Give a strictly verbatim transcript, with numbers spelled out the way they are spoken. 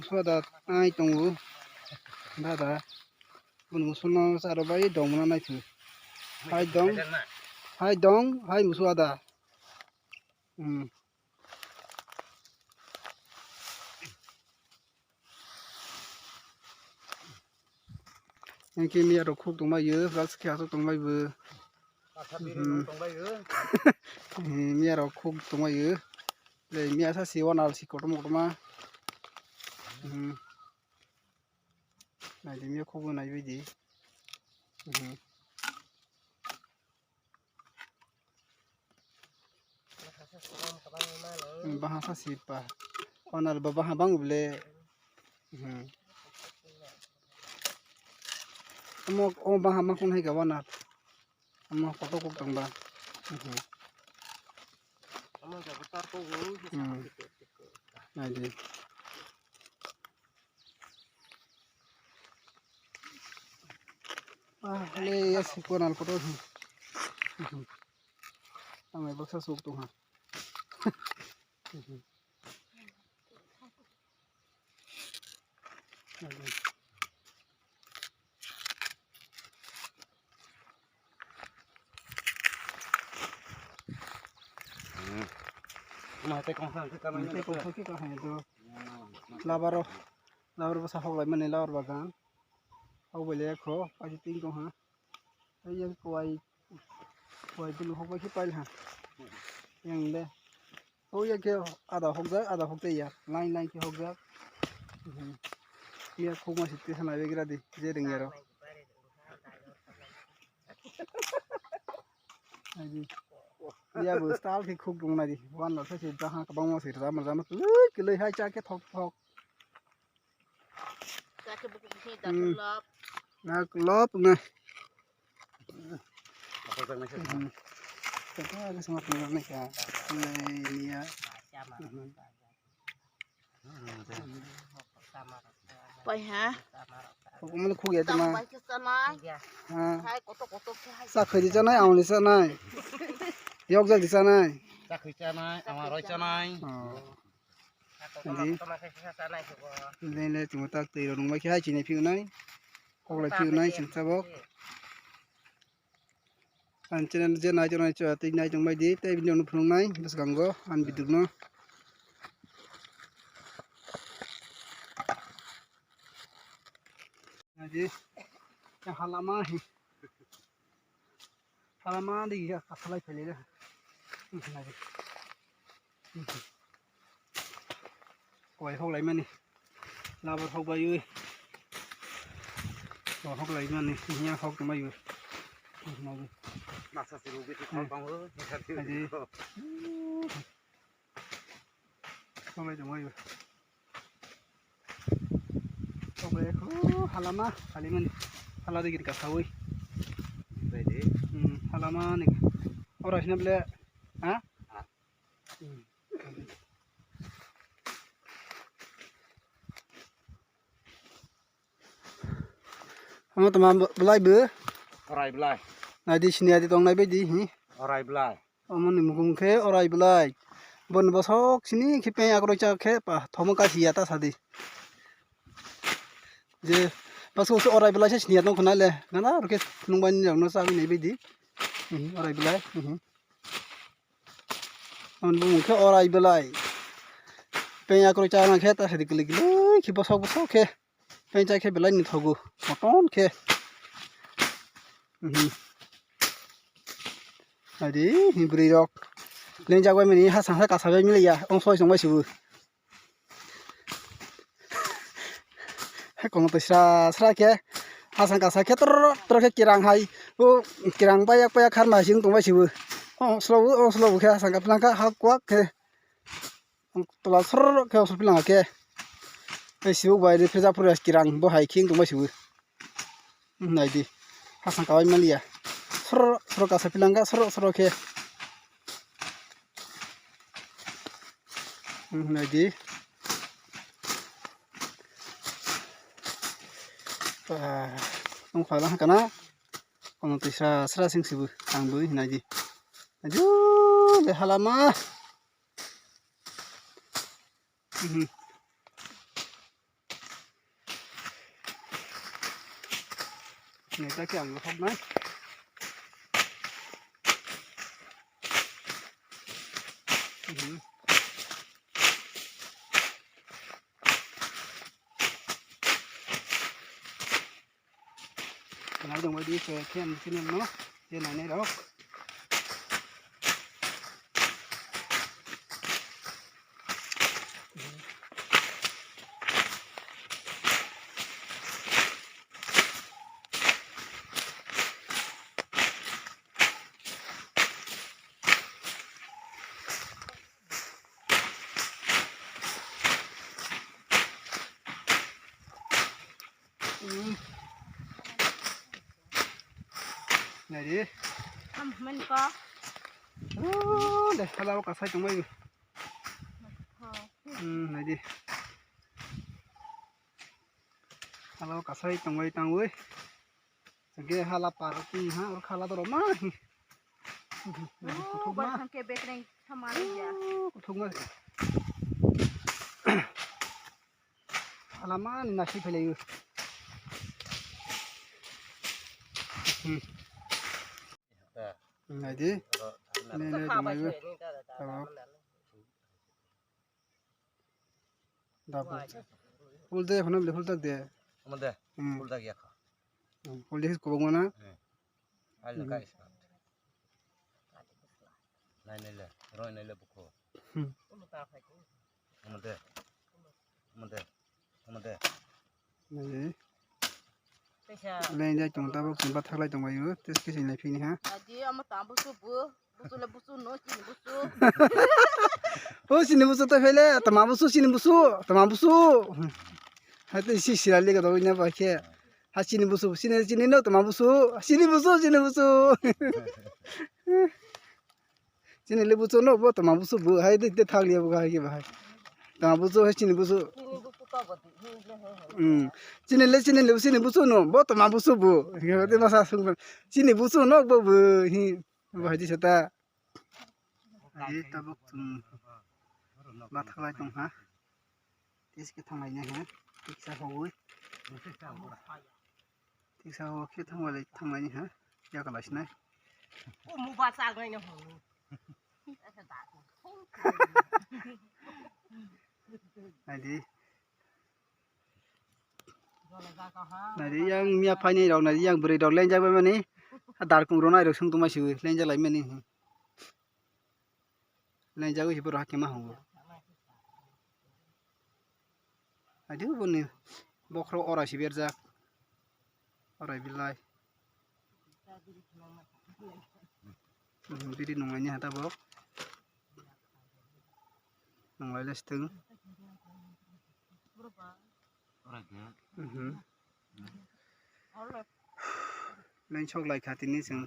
Soda ai tongo. Dada. Bun musuno saro bai dong muna nai thu. Hai dong. Hai dong, hai musu ada. Hmm. Hingke miya rok khuk tongbaio, plus khe aswk tongbaio. Asa biri Mhm. nung tongbaio. Eh, miya rok khuk tongbaio. Le miya sa si wana si kotorma kotorma. Mhm. Naidi miya khuk bo naibaidi. Mhm. Hmm, baha sa si pa. Onal ba baha bang ble. Hmm. Omo, omo baha ma kun hai ga wana. Omo koto kok tong ba. Hmm. Hmm. Naidi. Ah, le, ya, si, ko nal kotor. Ang mai baksa sok tong ha. Mate kongsa khe kamai mate kongsa khe kamai do. Labaro, labaro bwsa hoklai mani labar bagan. Hok bai le kho, paisi ting tong ha. Yang kuai, kuai dulu hok bai khe pail ha. Yang le. O ya khe ada hokjak, ada hokjak ya. Line line khe hokjak. Mhm. Ya khok ma site sana begra di, je ring yaro. Aji. Ya bo style khe khuk dong nai di. Wan la sa se jaha kabang ma se jama jama. Lui ke lui hai cha khe thok thok. Cha khe bukuk se da Hmm. lap. Na lap na. Apa jang nai se? Hmm. Kata ada sama pun nai ka. Nai ni ya. Chama. Hmm. Pai ha. Hukum ni khuk ya tama. Bai ke sanai. Ha. Hai koto koto ke hai. Sakhi di sanai, ang di sanai. Yok jak di sanai. Sakhi sanai, ama roi sanai. Oh. Koto Adi. Koto ma se sa sanai se ko. Lele timo tak tei rong bai khe hai chini phiu nai. Kok lai phiu nai chini tabok. Ang channel je nai tongnai chwng tei nai tongbai di tei video no phunuknai bwskango ang video no. Nai di, yang halama hi, halama di ya kasalai phailai da. Nai di. Koi hok lai mani. Labar hok bai ui. Koi hok lai mani. Hiya hok mai ui. Masa si rugi tu kau bang ui. Adi. Hok lai mai ui. Hok lai ko halama kali mani. Hala de gir ka sawi. Bai de. Hmm, halama ni. Ora sini bele. Ha? Omo toma belai bo. Orai belai. Nai di sini adi tong nai bai di hi. Orai belai. Omo ni mukung khe orai belai. Bon bosok sini khe peng akroi cha khe pa thomo ka hiya ta sadi. Je bosok se orai belai se sini ya tong khna le. Nana ro khe nung bai ni rok no sa bai nai bai di. Hi, orai belai. Hi. Ang bumung khe orai belai. Peng akroi chana khe ta sadi kili kili khe bosok bosok khe. Peng chai khe belai ni thogo. Moton khe. Mhm. Adi, hi bwrwi rok. Lengjak bai mani ha sangsa kasa bai mili ya. Ong soi song bai sibu. Hai kono to sra sra khe. Hasang kasa khe tro tro khe kirang hai. O kirang payak payak kharma sing tong bai sibu. O slow o slow khe hasang ka plang kha ha kwak khe. Tola sor khe sor pilang khe. Hai sibu bai de pheja pura kirang bo hai khing tong bai sibu. Nai di. Hasang ka bai maliya. Sor sor kasa pilang kha sor sor khe. Hmm, nai di. Ah, nung phala kana. Kono twi sra sra sing sibu. Ang bui nai di. Aju le halama. Mhm. Neta khe ang hoknai. Mhm. Nai dong bai di se khe ang chini no je nai nai rok. Nai di. Am, man ko. Oh, de, hala o kasai tongbai. Hmm, nai di. Hala o kasai tongbai tangwi. Hingke hala par, hmm, ha, oro khala dorok ma. Oh, kuthukma. Bwsang khe bekreng samani ya. Oh, kuthukma. Hala mani nasi phailaio. Hmm. Nai di. Nai, nai, tonglaio. Tabuk. Full de, phano bile full tak de. Omo de, hmm, full tak ya kha. Hmm, full de kubuk mana? Hmm. Al ka ismat. Nai nai le, roi nai le buko. Hmm. Omo de. Omo de. Omo de. Nai. Kaisa. Lengjak tong tabuk chwng bathaklai tongbaio, tei khe chwng naiphini ha. Adi, omo tamo busu bu, busu le busu no, chini busu. O chini busu to phele, tama busu, chini busu, tama busu. Hai tei si sirali ka dawai na ba khe. Ha chini busu, chini, chini no tama busu, chini busu, chini busu. Chini le busu no bo tama busu bu hai de, de thang liya bu hai ke ba hai. Tama busu hai chini busu. Hmm. Chini le, chini le, chini busu no bo tama busu bu. Ke de masa sung. Chini busu no bo bu hi. Bo hai di seta. Ai tabuk chung bathaklai tong ha. Tis khe thanglaini ha. Tiksa hogwi. Tiksa ho khe thanglaini ha. Yakalaisnai. Omo ba chagnai no hwnwi. Naidi. Naidi yang miya phaini rok, naidi yang bwrwi rok lenjak bai mani. Darkung rok nai rok sung tongma siwi lenjak lai mani. Lenjagwi se borok hakhe ma hongo. Adi boni bokhorok orai se berjak. Orai belai. Mhm, biri nunglaini ha tabok. Nunglai lesitwng. Mhm. Len sok lai kha tini chwng.